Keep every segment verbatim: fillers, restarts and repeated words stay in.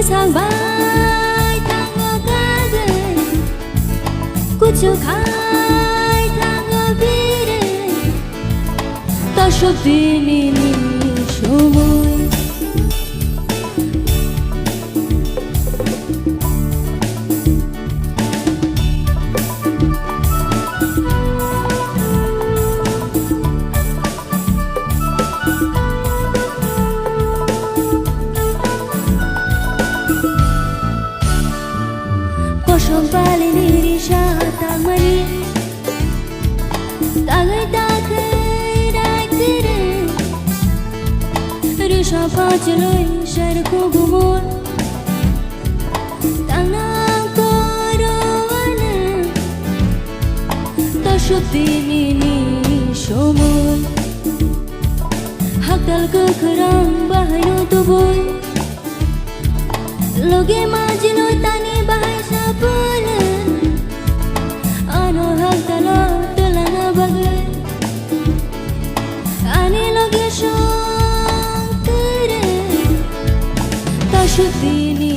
Sangbai thango kagwi, kuchu khai thango biri, tasuk dini ni somoi. Kosom palini risa tangmani, tangwi takhwi rai kiri, risa pachlwi ser kubumor. Tangnang koroane, tasuk dini ni somoi. Haktal kwkhwrang bahaino tubui, loge majino tani bahai sapulun. Ano haktalo twlana bagwi, ani loge song kwrwi. Tasuk dini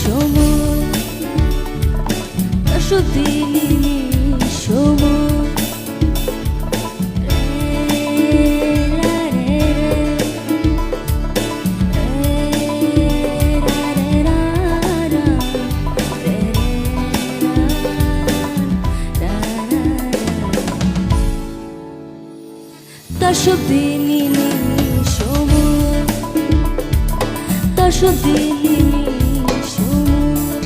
somoi, tasuk dini somoi. Tasuk dini ni somoi, tasuk dini ni somoi,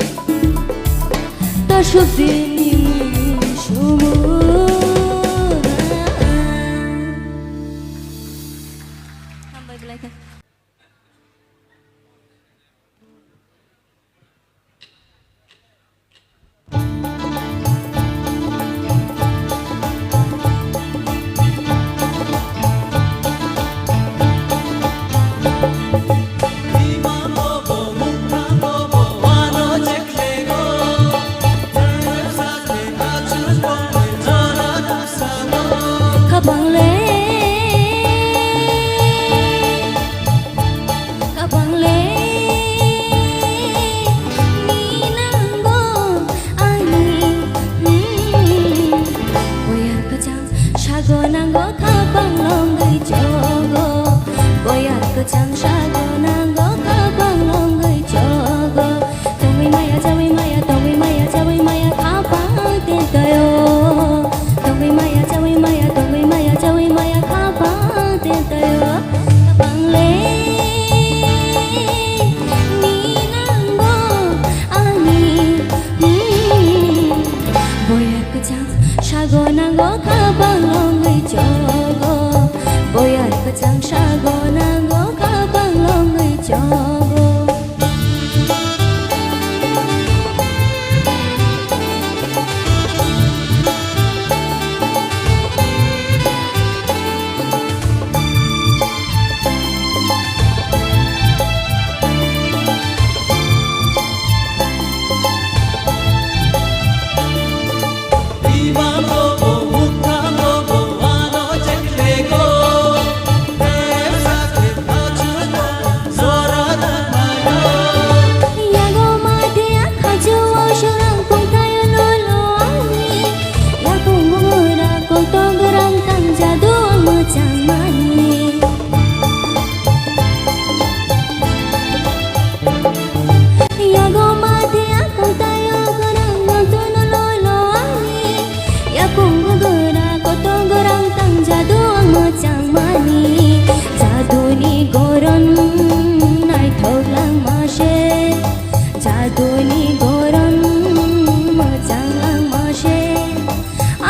tasuk dini ni somoi. Hambai belai kha. Kabang le, kabang le, ni nango ani, hmm. Boyar kwchang sago nango, kabang longwi chogo. Boyar kwchang sago nango, kabang longwi chogo. Tongwi maya, chawi maya, tongwi maya, chawi maya, kabang tentayo. Tongwi maya, chawi maya, tongwi maya, chawi maya, kabang tentayo. Kabang le ni nango ani, hmm. Boyar kwchang sago nango, kabang longwi chogo. Boyar kwchang sago nango, kabang longwi chogo. Yago mate akhajo o sorang pungtayo lolo ani. Yakung bungra koto gorang tang jadu ang mochang mani. Yago mate akhatai o gorang nontono lolo ani. Yakung gora koto gorang tang jadu ang mochang mani. Jaduni goron naithok langma se. Jaduni goron mochang langma se.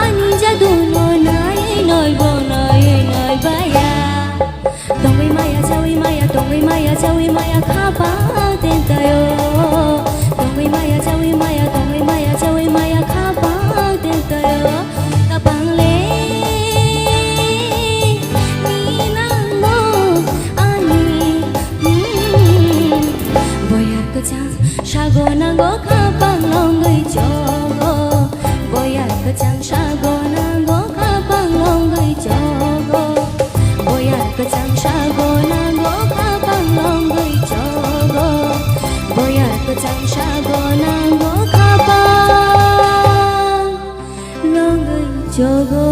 Ani jaduno nai noi bo noi noi baya. Tongwi maya, chawi maya, tongwi maya, chawi maya, khapang tentayo. Tongwi maya, chawi maya, tongwi maya, chawi maya, khapang tentayo. Khapang le ni nango ani, hmm. Boyar kwchang sago nango, khapang longwi chogo. Boyar kwchang sago nango, khapang longwi chogo. Boyar kwchang sago nango, khapang longwi chogo. Sagonango khapang longwi chogo.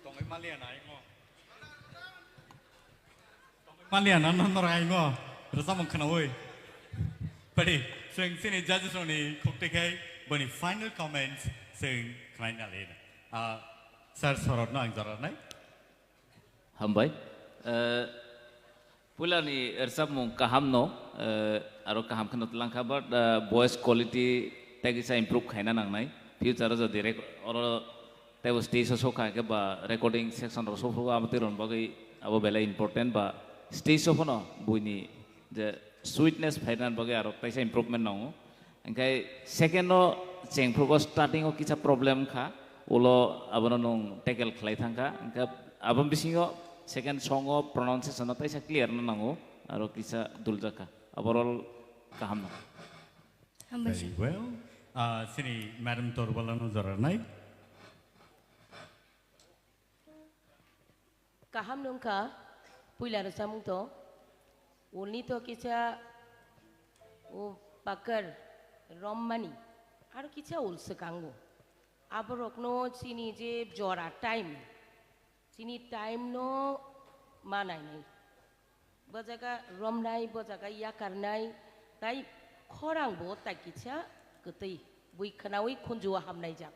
Tongwi maliya na imo. Tongwi maliya na no norok imo. Rwchapmung khnawi. Padi, chwng chini judges rokni khukti khai boni final comments chwng khlaina le. Ah, Sir Sorot no ang jora nai. Hambai. Eh, puilani rwchapmung kahamno, eh, aro kaham kheno twlangkha, but, eh, voice quality tei kisa improve khaina nangnai. Future o jodi rek-, oro teibo stage o sokha khe ba recording section rok sokha, abo twi rokni bagwi abo belai important ba stage o phano buini je sweetness phainani bagwi aro teisa improvement nango. Hingkhe second o chengphrugo starting o kisa problem kha, ulo abono nwng tackle khlai thangkha. Hingkhe aboni bisingo second song o pronunciation no teisa clear no nango, aro kisa duljakha. Overall kaham nango. Hambai sir. Very well. Ah, chini Madam Torbala no jora nai. Kaham nungkha, puila rwchapmung to. Ulni to kisa, o pakar rommani, aro kisa ul swkango. Aborokno chini je jora time, chini time no manainai. Bo jaga romnai, bo jaga yakarnai, tai khorang bo tai kisa kwtwi. Bui khnawi khunju o hamnai jak.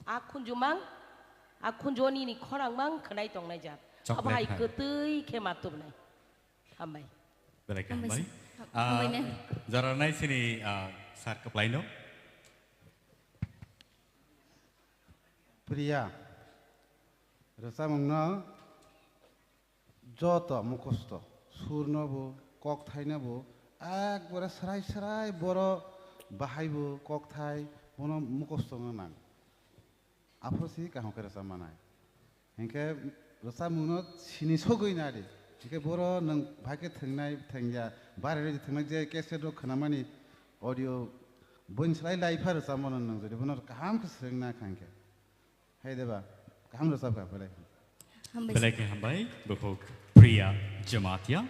A khunju mang, a khunju o nini khorang mang khwnai tongnai jak. Chocolate Abo hai hai. Kwtwi khe ma tubnai. Hambai. Belai khe Hambai hambai. sir. Ah, Hambai ne. Jora nai sini, ah, sir kwplai no. Priya, rwchapmungno joto mukhosto, surno bo, kokthaino bo, ekbare srai srai boro bahai bo, kokthai bono mukhosto wngna nang. Aphuru si kaham khe rwchap manai. Hinkhe rwchapmungno sini sogwi nadi. Hinkhe boro nwng bahai khe thwngnai, thwngya, bare rwdi thwngnai je cassette rok khwnamani audio boin slai lai pha rwchapmano nwng jodi bono kaham khe swrwngna kha hinkhe. Hai deba, kaham rwchapkha, belai. Hambai. Belai khe hambai, bukhuk Priya Jamatia.